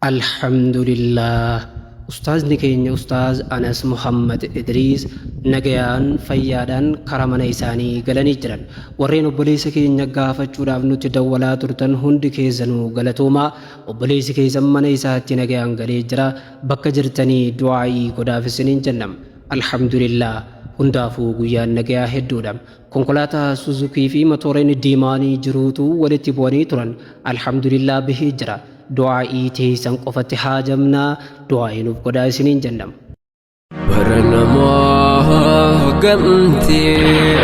Alhamdulillah Ustaazni keenya Ustaaz Anas Muhammad Idriis nagayaan fayyaadhaan kara mana isaanii galanii jiran. Warreen obboleessa keenya gaafachuudhaaf nutti dawwalaa turtan hundi keessanuu galatoomaa. Obboleessi keessan mana isaatti nagayaan galee jira. Bakka jirtanii du'aa'ii godhaaf isiniin jenna. Alhamdulillah hundaafuu guyyaan nagayaa hedduudha. Konkolaataa Suzukii fi matooreen deemaanii jiruutu walitti bu'anii turan. Alhamdulillah bahee jira. Du'aa'ii teessan qofatti haajamnaa du'aa'ii nuuf godhaa isiniin jenna. Bara namaa gamtee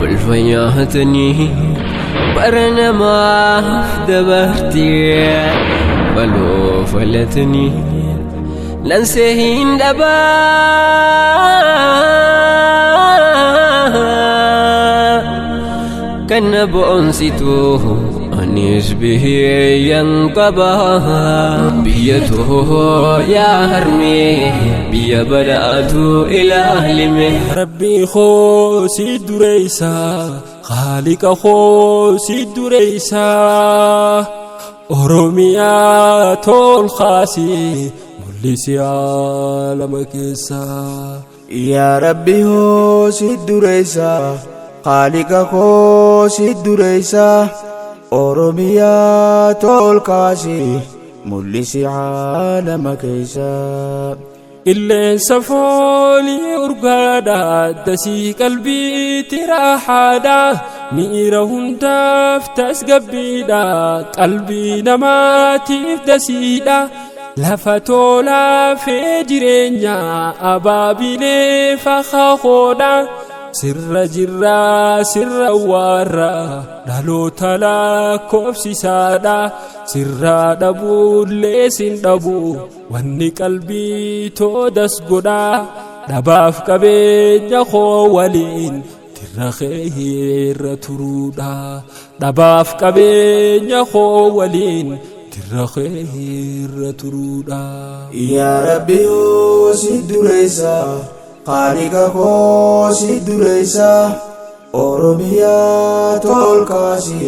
balfa nyaatanii bara namaaf dabartee baloo falatanii lansee hin dhabaa kan na boonsitu anis biyyan qaba biyya too yaa harmee biyya badhaatu ilaalime. Rabbii koo si dureessa, Khaaliqa koo si dureessa, Oromiyaa tol kaasi mul'isi aalama keessa. Yaa Rabbi hoo si dureessa, Khaaliqa koo si dureessa, Oromiyaa tol kaasi mul'isi aalama keessa. Qilleensa foolii urgaadha, dasii qalbiitti raaxaadha, miira hundaaf tasgabbiidha, qalbii namaatiif dasiidha. Lafa tolaa fee jireenya abaabilee fakkaaqoodha. Sirra jirraa sirra waarra dhaloota lakkoofsisaadha. Sirraa dhabuullee sin dhabu wanni qalbii toodas godha. Dhabaaf qabeenya koo waliin dirra kee irra turuudha. Dhabaaf qabeenya koo waliin dirra kee irra turuudha. Yaa Rabbi hoo si dureessa, Khaaliqa koo si dureessa, Oromiyaa tol kaasi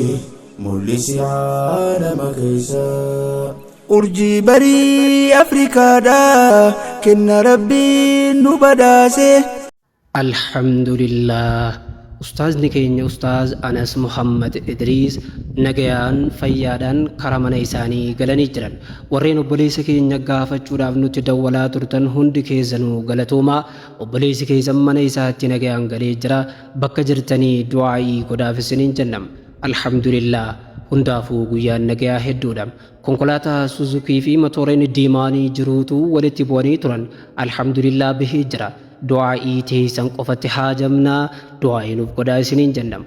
mul'isi aalama keessa. Urjii barii Afrikaadha, kenna Rabbiin nu badhaase. Alhamdulillah Ustaazni keenya Ustaaz Anas Muhammad Idriis nagayaan fayyaadhaan kara mana isaanii galanii jiran. Warreen obboleessa keenya gaafachuudhaaf nutti dawwalaa turtan hundi keessanuu galatoomaa. Obboleessi keessan mana isaatti nagayaan galee jira. Bakka jirtanii du'aa'ii godhaaf isiniin jenna. Alhamdulillah hundaafuu guyyaan nagayaa hedduudha. Konkolaataa Suzukii fi matooreen deemaanii jiruutu walitti bu'anii turan. Alhamdulillah bahee jira. Du'aa'ii teessan qofatti haajamnaa du'aa'ii nuuf godhaa isiniin jenna.